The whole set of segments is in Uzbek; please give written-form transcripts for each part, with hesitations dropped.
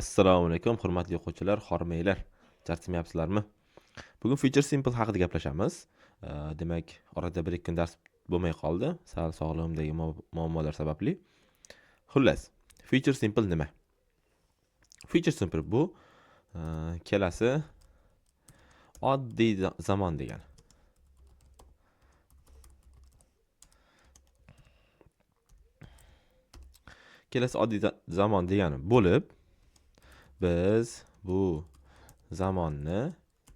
Assalomu alaykum, hurmatli o'quvchilar, hormanglar. Charchamayapsizlarmi? Bugun Future Simple haqida gaplashamiz. Demak, orada 1-2 kun dars bo'lmay qoldi, sal sog'lig'imdagi muammolar sababli. Xullas, Future Simple nima? Future Simple bu kelasi oddiy zamon degani. Kelasi oddiy zamon degani bo'lib, biz bu zamonni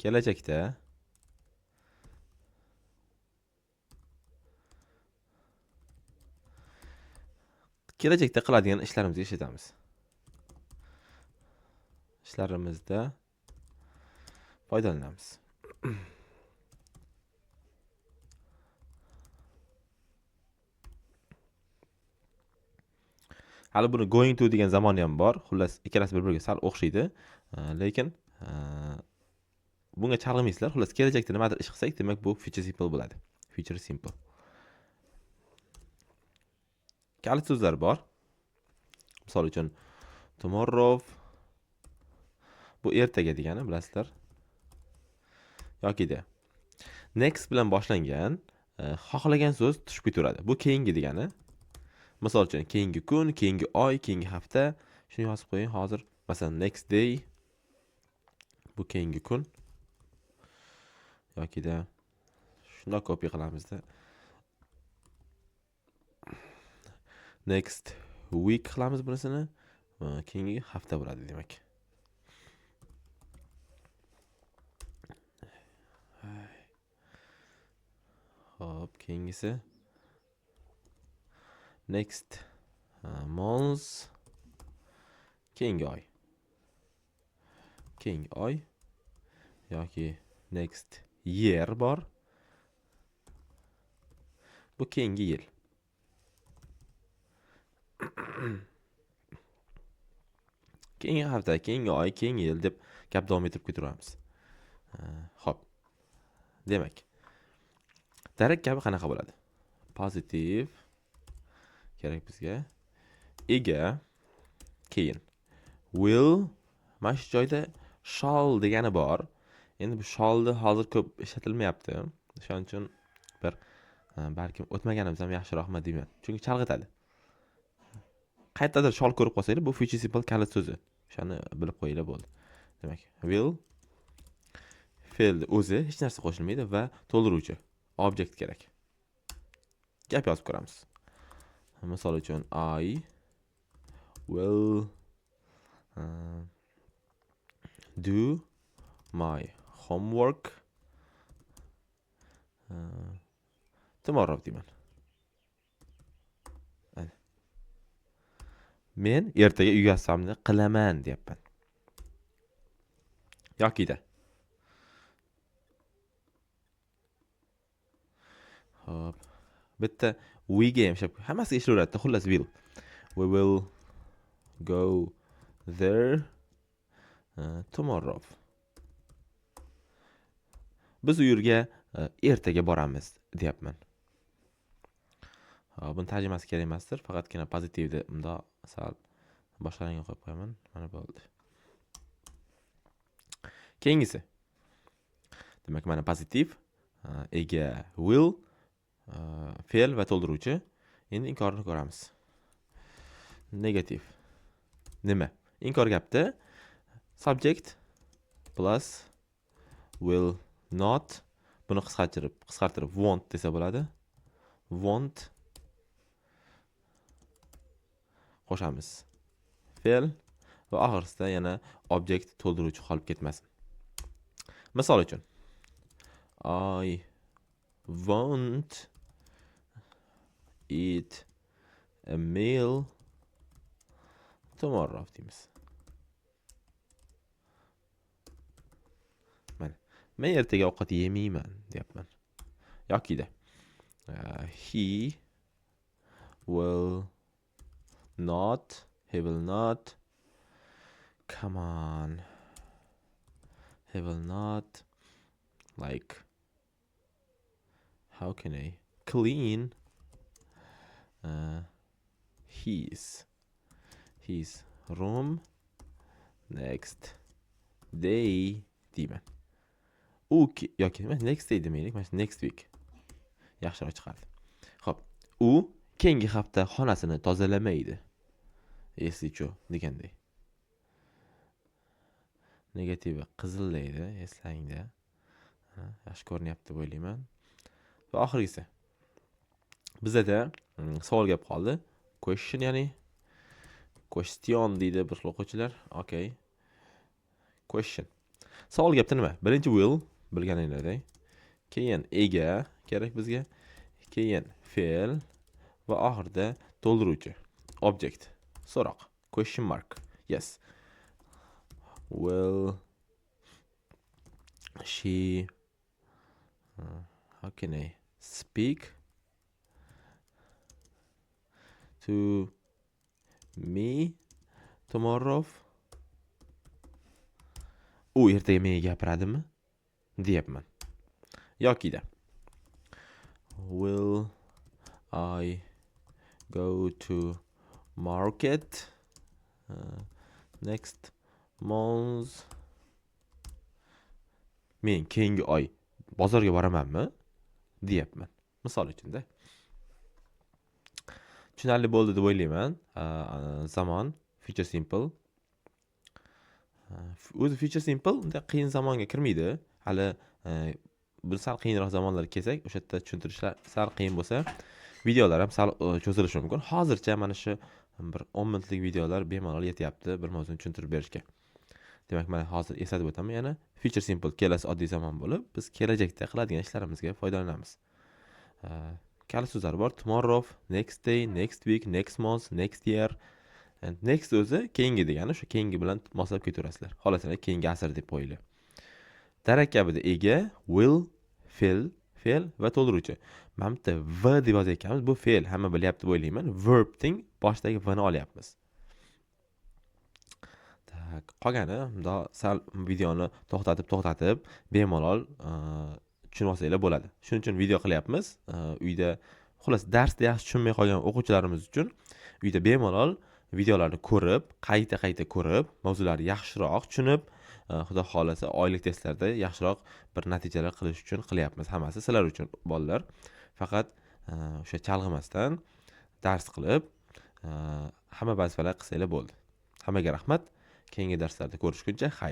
kelajakda qiladigan ishlarimizga ishlatamiz. Ishlarimizda foydalanamiz. Hali buni going to degan zamoni ham bor. Xullas, ikkalasi bir-biriga sal o'xshaydi. Lekin bunga chalg'imaysizlar. Xullas, kelajakda nimadir ish qilsak, demak bu future simple bo'ladi. Future simple. Kalit so'zlar bor. Misol uchun tomorrow bu ertaga degani, bilasizlar. Yokida next bilan boshlangan xohlagan so'z tushib ketaveradi. Bu keyingi degani. Misol uchun keyingi kun, keyingi oy, keyingi hafta. Shuni yozib qo'ying hozir. Masalan, next day bu keyingi kun. Yokida shundoq kopiya qilamizda. Next week qilamiz bunisini. Keyingi hafta bo'ladi demak. Xo'p, keyingisi next month, keyingi oy. Keyingi oy yoki next year bor. Bu keyingi yil. Keyingi hafta, keyingi oy, keyingi yil deb gap davom etib ketaveramiz. Xo'p. Demak, darak gapi qanaqa bo'ladi? Pozitiv kerak bizga. Ega, keyin will, mana shu joyda shall degani bor. Endi bu shallni hozir ko'p ishlatilmayapti. O'shaning uchun bir balkim o'tmaganimiz ham yaxshiroqmi deyman. Chunki chalg'itadi. Qayerdadir shall ko'rib qolsanglar, bu future simple kalit so'zi. O'shani bilib qo'yinglar bo'ldi. Demak, will fe'l o'zi hech narsa qo'shilmaydi va to'ldiruvchi objekt kerak. Gap yozib ko'ramiz. Misol uchun I will do my homework tomorrow deyman. Ana. Men ertaga uyga vazifamni qilaman deyapman. Yokida. Xo'p. Bitta we ga ham ishlab, hammasiga ishlayveradi. Xullas will. We will go there tomorrow. Biz u yerga ertaga boramiz deyapman. Xo'p, buni tarjimasi kerak emasdir. Faqatgina pozitivni bundoq sal boshqa rangga qo'yib qo'yaman. Mana bo'ldi. Keyingisi. Demak, mana pozitiv, ega will, fe'l va to'ldiruvchi. Endi inkorni ko'ramiz. Negativ. Nima? Inkor gapda subject plus will not, buni qisqartirib won't desa bo'ladi. Won't qo'shamiz. Fe'l va oxirisida yana objekt to'ldiruvchi qolib ketmasin. Misol uchun I won't eat a meal tomorrow deymiz. Mana, men ertaga ovqat yemayman deyapman. Yokida he will not, he will not, come on, he will not, like, how can I clean his room Next day deyman. U yoki next day demaylik, mana shu next week yaxshiroq chiqardi. Xo'p, u keyingi hafta xonasini tozalamaydi. Если что deganday. Negativi qizillaydi, eslangda. Yaxshi ko'rinyapti deb o'ylayman. Va oxirgisi. Bizada savol gap qoldi. Question, ya'ni question deydi bir xil o'quvchilar. Okay. Question. Savol gapda nima? Birinchi will, bilganinglardek. Keyin ega kerak bizga. Keyin fe'l va oxirida to'ldiruvchi. Object. So'roq. Question mark. Yes. Will she how can I speak to me tomorrow? U ertaga menga gapiradimi? Deyapman. Yokida will I go to market next month? Men keyingi oy bozorga boramanmi? Deyapman. Misol uchun-da. Tushunarli bo'ldi deb o'ylayman. Zamon future simple. O'zi future simple unday qiyin zamonga kirmaydi. Hali bir sal qiyinroq zamonlar kelsak, o'sha yerda tushuntirishlar sal qiyin bo'lsa, videolar ham sal cho'zilishi mumkin. Hozircha mana shu bir 10 minutlik videolar bemalol yetyapti bir mavzuni tushuntirib berishga. Demak, mana hozir eslatib o'taman yana, future simple kelasi oddiy zamon bo'lib, biz kelajakda qiladigan ishlarimizga foydalanamiz. Kalit so'zlari bor: tomorrow, next day, next week, next month, next year. And next o'zi keyingi degani, o'sha keyingi bilan moslab ketaverasizlar. Xohlasangiz keyingi asr deb qo'yinglar. Darak kabida ega, will, fe'l, fe'l va to'ldiruvchi. Mana bu yerda v deb yozayotganimiz bu fe'l, hamma bilyapti deb o'ylayman. Verbning boshidagi v ni olyapmiz. Так, qolgani bundoq sal videoni to'xtatib to'xtatib bemalol tushunib olsanglar bo'ladi. Shuning uchun video qilyapmiz. Uyda, xullas, darsda yaxshi tushunmay qolgan o'quvchilarimiz uchun uyda bemalol videolarni ko'rib, qayta qayta ko'rib, mavzularni yaxshiroq tushunib, xudo xohlasa, oylik testlarda yaxshiroq bir natijalar qilish uchun qilyapmiz. Hammasi sizlar uchun, bolalar. Faqat o'sha chalg'imasdan dars qilib, hamma vazifalar qilsanglar bo'ldi. Hammaga rahmat. Keyingi darslarda ko'rishguncha, xayr.